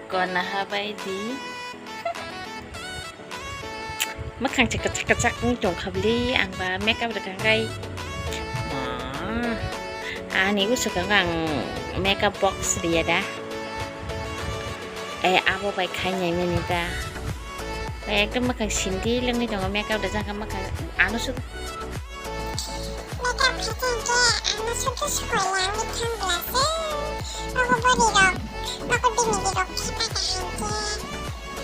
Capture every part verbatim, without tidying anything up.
Kona habai di. Mwkhang se kwchak kwchak wng tong kha bwlwi, ang ba makeup rwkha khe. Ah, ani usukang ang makeup box riya da. Eh, abo bai khainai mani da. Ekdom mwkhang sindi lwngwi tongo, makeup rwjak kha mwkhang ano su. Makeup khaikhe hinkhe ano sudhu sukoilangwi thang glase. Obo bwrwirok, mokol bini birok khe ta kaham khe.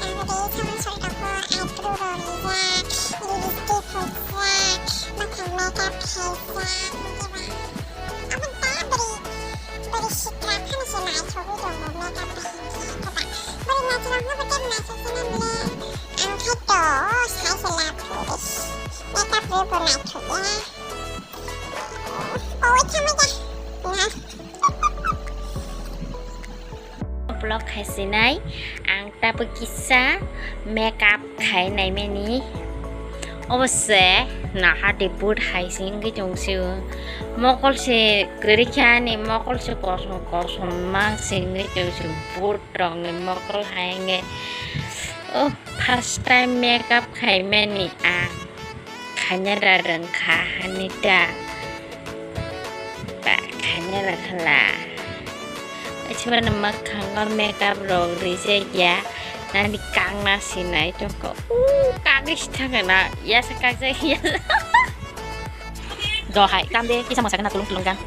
Ang tei samung sori tongo, eyebrow rok rijak, lipstick phuljak, mwkhang makeup khaijak, hinkhe ba. Abo ta bwrwi, bwrwi sikla phano se naithogwi tongo makeup bai hinkhe, hinkhe ba. Bwrwi naithok no bo tei naithok se nang le. Ang khe to sai se lab rwi. Makeup rwi bo naithok ya. Owi thama da. Na. Vlog khaisinai ang tabuk kisa makeup khainai mani. Obo se naha de boot hai se wngwi tong se o. Mokol se kwrwi kha ni, mokol se kosom kosom mang se wngwi tong se boot rok ni mokol hai wngwi. Oh, first time makeup khaimani ang. Khaina da rwngkha hanita. Ba khaina rwkhala. Achibana mwkhango makeup rok rijak ya. Nani kangna sinai tongkho. U kagwi sithangna. Yasa kagjak yasa. Do hai, kam de, kisa mwsakhe na tulung tulung gan.